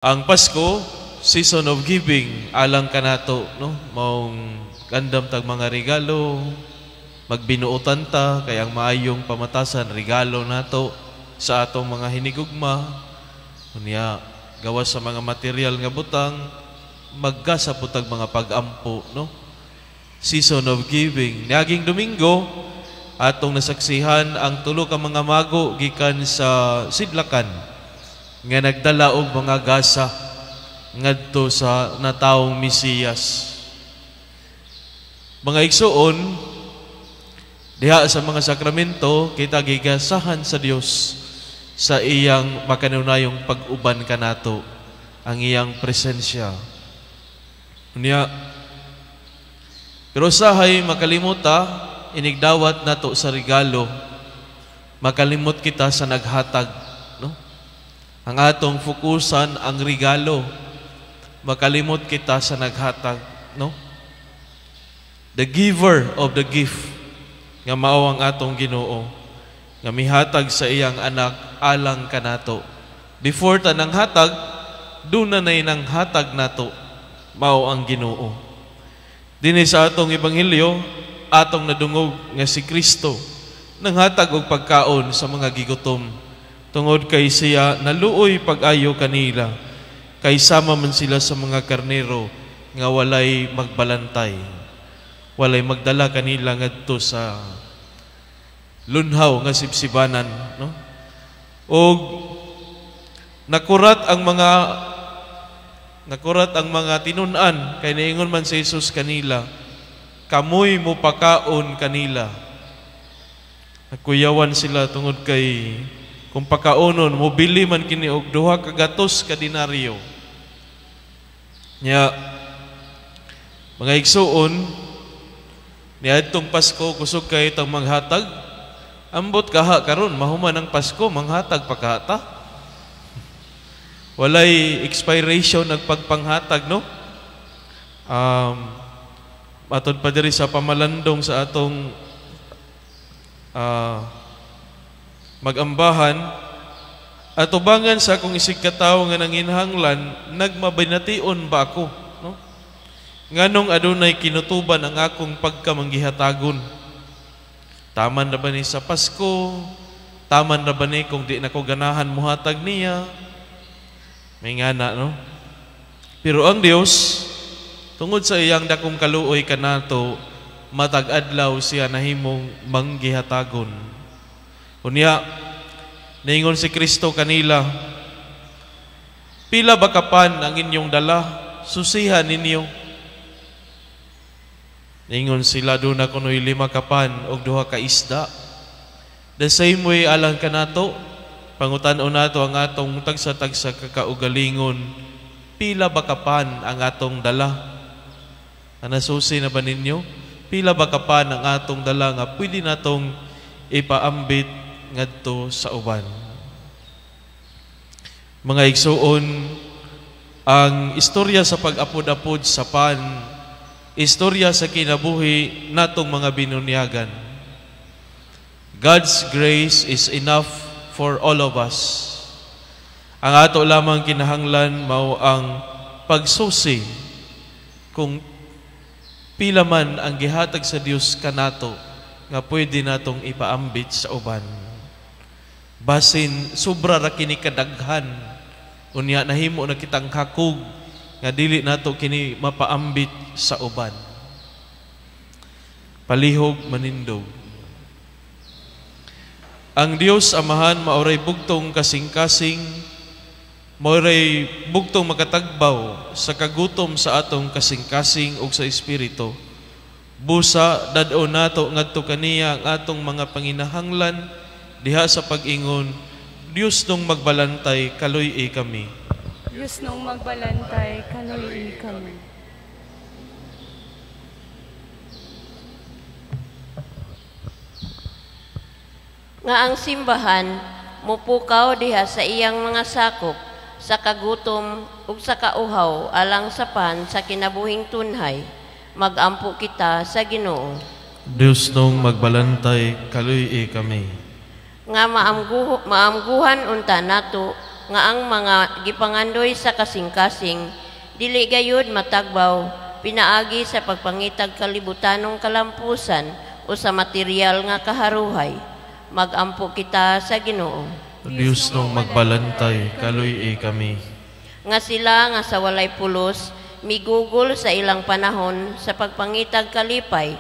Ang Pasko, season of giving, alang kanato, no? Maong gandam tag mga regalo, magbinuotan ta, kay ang maayong pamatasan, regalo nato sa atong mga hinigugma. Unya, gawas sa mga material nga butang, maggasa pud tag mga pag-ampo, no? Season of giving. Niaging Domingo, atong nasaksihan ang tulo ka mga mago gikan sa sidlakan nga nagdala og mga gasa ngadto sa natawong Mesiyas. Mga igsuon, diha sa mga sakramento kita gigasahan sa Dios sa iyang makanunayong pag-uban kanato, ang iyang presensya. Unya, pero sahay makalimuta, inigdawat nato sa regalo, makalimot kita sa naghatag, no? Ang atong fokusan ang regalo, makalimot kita sa naghatag, no? The giver of the gift, nga mao ang atong Ginoo, nga mihatag sa iyang anak alang kanato. Before ta nang hatag, duna nay nang hatag nato, mao ang Ginoo. Dinhi sa atong ebanghelyo, atong nadungog nga si Kristo nanghatag og pagkaon sa mga gigutom, tungod kay siya naluoy pag-ayo kanila, kay sama man sila sa mga karnero nga walay magbalantay, walay magdala kanila ngadto sa lunhaw nga sibsibanan, no? Og nakurat ang mga tinun-an, kay niingon man si Jesus kanila, "Kamoy mo pakaon kanila." Nagkuyawan sila tungod kay kung pakaonon, mobili man kini og 200 ka denaryo. Nya, mga igsuon, niadtong Pasko kusog kay tang manghatag. Ambot kaha karon mahuman ang Pasko, manghatag pa kahata. Walay expiration nagpagpanghatag, no? Matod pa diri sa pamalandong sa atong magambahan, atubangan sa akong isig katawo nga nanginhanglan, nagmabination ba ako, no? Nganong adunay kinutuban ang akong pagkamanggihatagon? Taman na ba ni sa Pasko? Taman na ba ni kung di na ko ganahan muhatag niya? May ngana, no? Pero ang Dios, tungod sa iyang dakong kaluoy kanato, matag adlaw siya nahimong manggihatagon. Unya, niingon si Kristo kanila, "Pila ba kapan ang inyong dala? Susihan ninyo." Niingon sila, "Duna kuno'y 5 kapan og 2 ka isda." The same way alang kanato, pangutan-on nato ang atong tagsa-tagsa kakaugalingon, pila ba kapan ang atong dala? Nasusi na ba ninyo? Pila ba kapan ang atong dala nga pwede natong ipaambit ngadto sa uban? Mga igsuon, ang istorya sa pag-apod-apod sa pan, istorya sa kinabuhi natong mga binunyagan. God's grace is enough for all of us. Ang ato lamang kinahanglan mao ang pagsusi kung pila man ang gihatag sa Dios kanato nga pwede natong ipaambit sa uban. Basin sobra ra kini kadaghan, unya nahimo na kitang hakog nga dili nato kini mapaambit sa uban. Palihog manindog. Ang Dios Amahan maoray bugtong kasing-kasing, maoray bugtong makatagbaw sa kagutom sa atong kasing-kasing ug sa espiritu. Busa dad-on nato ngadto kaniya ang atong mga panginahanglan diha sa pag-ingon, "Dios nung magbalantay, kaluy-i kami." Diyos nung magbalantay, kaluy-i kami. Nga ang simbahan mupukaw diha sa iyang mga sakop sa kagutom ug sa kauhaw alang sa pan sa kinabuhing tunhay. Magampo kita sa Ginoo. Dios nung magbalantay, kaluy-i kami. Nga maamguhan unta nato nga ang mga gipangandoy sa kasing-kasing dili gayud matagbaw pinaagi sa pagpangitag kalibutanong kalampusan o sa material nga kaharuhay. Magampo kita sa Ginoo. Dios nung magbalantay, kaluy-i kami. Nga sila nga sa walay pulos migugol sa ilang panahon sa pagpangitag kalipay.